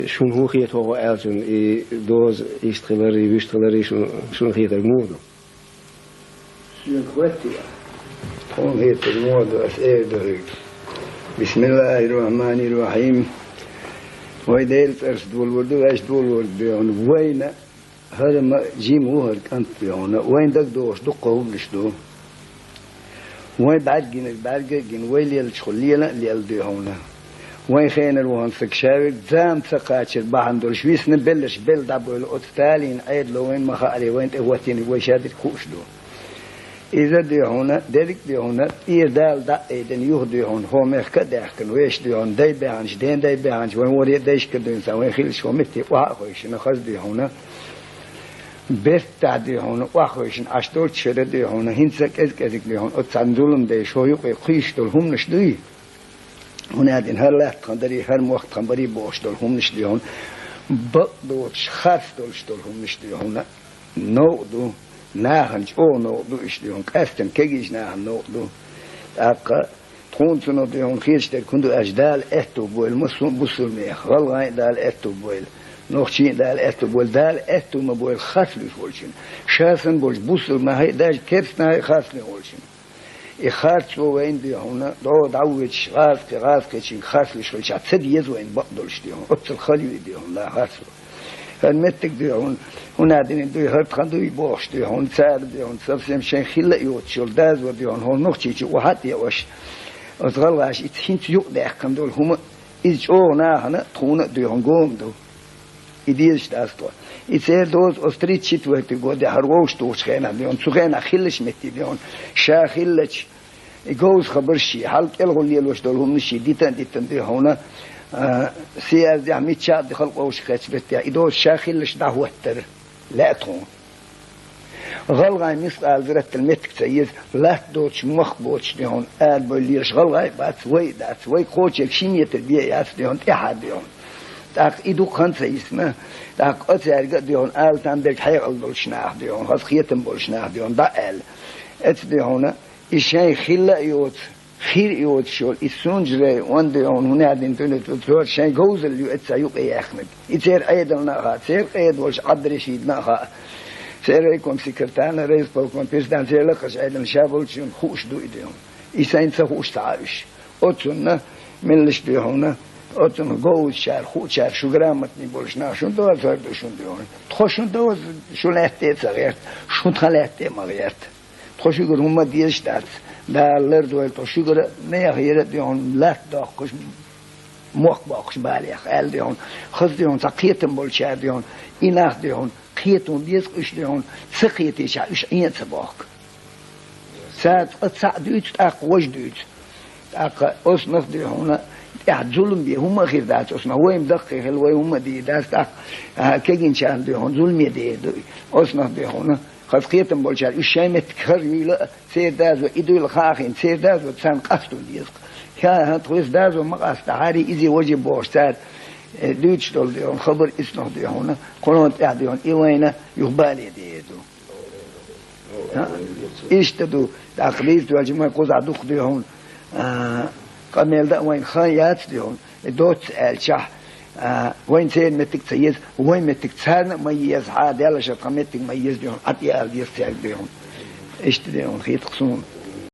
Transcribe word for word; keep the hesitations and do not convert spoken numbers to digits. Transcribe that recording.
Шуна хӀун хета хӀокхо аьллачун, и доза иштта хилар, и вуьшта хилар, и шун-, шуна хетарг муха ду? Шуна хетарг муха ду, ас эр ду хьоьга. Бисмиллахир-рахманир-рахим. Вай Делан цӀарца долор ду, вайша долор ду хьуна. Вайна хӀара ма жима ву хӀара кӀант ду хьуна. Вайн дагадогӀуш дуккха хӀуманаш ду. Вай бӀаргагинарг бӀарга а гина, вай лелачухула лела а лелла ду хьуна. Вайн хенара вахана саг шаверг зама ца кхачар бахьана долуш висна, белларш белла дӀабойла оцу Сталинан Ӏедало вайна ма хаъара, вайна тӀе хӀоттийнарг вай шадерг хууш ду. Иза ду хьуна, дерриг а ду хьуна, тӀера Дала дӀа а айдина, юха ду хьуна, хӀо мехка а даьхкина, вешан ду хьуна, дай баьхначу, ден дай баьхначу, вайн варе а дайшка дуьйна сан, вайн хиллачу хӀо метте охьа а хойшина, хаза ду хьуна. Бертахь ду хьуна, охьахевшина Ӏаш долчу шера ду хьуна, хӀинца а кӀез-кӀезиг ду хьуна, оцу цхьана зуламдайша хӀо юкъе кхуьйсуш долу хӀуманаш дуй? ХӀунда аьлла хӀара латта тхан дарий, хӀара мохк тхан барий бохуш долу хӀуманаш ду хьуна, бакъ доцуш, харц долуш долу хӀуманаш ду хьуна, новкъа ду, нахана чӀогӀа новкъа ду уьш ду хьуна, къаьсттина кегийчу нахана новкъа ду. ТӀаккха тхуна цунах ду хьуна хеташ дерг хӀун ду аьлча, Дала аьтту бойла массо а бусулбанех, гӀалгӀайн а Дала аьтту бойла, нохчийн а Дала аьтту бойла, Дала аьтту ма бойла харц луьйш волчун. Ша санна болчу бусулбанехь а, даже керстанехь а харц луьйш волчун. И харцо вайна ду хьуна, дӀо дӀавоьдуш, гӀазкхи, гӀазкхичуьнга харц луьйш хилчахь, ца деза вайна бакъ долуш ду хьуна. Оццул хала ю и ду хьуна, да, харцо. ХӀара меттиг ду хьуна, хӀунда дина дуй, хӀара тхан дуй бохуш ду хьуна, цара ду хьуна, совсем шайн хилла а йоцуш йолу доза ду хьуна, хӀора Нохчийчу охьа а тӀеош, оцу гӀалгӀаша иза хӀинца юкъадаьккхина долу хӀума, иза чӀогӀа нахана а, тхуна а ду хьуна гома ду. И дезаш дац тхо. И церан доза оцу тридцать четвёртый годехь хӀара вовшахтухучу хенахь ду хьуна, цу хенахь хиллачу метте ду хьуна, ша хиллачу, и говза хабарш ший, хьал кӀелхула лелош долу хӀуманаш ший дитан а дитан ду хьуна, а, съездехь миччахь а халкъ вовшахкхеттачу меттехь, и доза ша хиллачу дӀахӀоттара лаьа тхуна. ГӀалгӀайн мискъала зарратал меттиг ца еза, латта доцуш, мохк боцуш ду хьуна, арабевлла лелаш гӀалгӀай а бац, вай а дац, вай кхочург ши метр бен а яц ду хьуна, тӀаьхьа ду хьуна. ТӀаккха и дукха хан ца йисна, тӀаккха оцаьрга а ду хьуна, ала там берг хьекъал долуш нах ду хьуна, хаза кхетам болуш нах ду хьуна, дӀа а аьлла. Эца ду хьуна, и шайн хилла а йоцу, хир а йоцуш йолу и Сунжа район ду хьуна, хӀунда аьлла дина дуьнен тӀе цо шайн говзалла ю эццахь юкъе яьккхинарг. И церан Ӏедална а хаьа, церан къеда волчу Ӏабдрешидна а хаьа. Церан райком секретарна, райисполком председательна, церан лакхарчу Ӏедална ша болчунна хууш ду и ду хьуна. И сайна ца хууш ца Ӏа уьш. Оцунна меллаш ду хьуна, оцунна говзачара, хуучара, шу грамотный болуш нах, шун доза хӀара ду шун ду хьуна. Тхо шун доза шу лаьтта а ца гӀерта, шун тхан лаьтта а ма гӀерта. Тхо шуьгара хӀумма а дезаш дац. Дала лардойла тхо шуьгара а, нехан яра а ду хьуна, латта доккхуш, мохк боккхуш балех, аьлла ду хьуна. Хаза ду хьуна, цхьа кхетам болчара ду хьуна, и нах ду хьуна, кхета хӀун беза уьш ду хьуна, ца кхетийчахь уьш Ӏен а ца бохку. Цара цкъа цхьаъ дуьйцу, тӀаккха важа дуьйцу. ТӀаккха оцунах ду хьуна, тӀехь зулам бен хӀумма а хир дац оцунах, вай-м даккхий хила, вай хӀумма а дийр дац, тӀаккха, а, кегийчарна ду хьуна, зуламе дер ду. Оцунах ду хьуна, хаза кхетам болчара уьш шайн меттиг хӀара юйла а, церан доза и дуйла хаа хиъна, церан доза царна къасто деза. ХӀа, хӀа, тхо иза доза ма къастахьара, иза важа бохуш цара, э, дуьйцуш долу ду хьуна, хабар ицунах ду хьуна, кхунна тӀехь ду хьуна, и вайна юха бале дер ду. ХӀа? Иштта ду, тӀаккха дийца доьлча ма кхузахь дукха ду хьуна, а, къамел дан а вайна хан яц ду хьуна, и доцца аьлчахь, а, вайна церан меттиг ца еза, вайн меттиг царна а ма еза, хьа, Делаша тхан меттиг ма еза ду хьуна, Ӏа тӀеала деза цаьрга ду хьуна. Иштта ду хьуна, хетарх суна.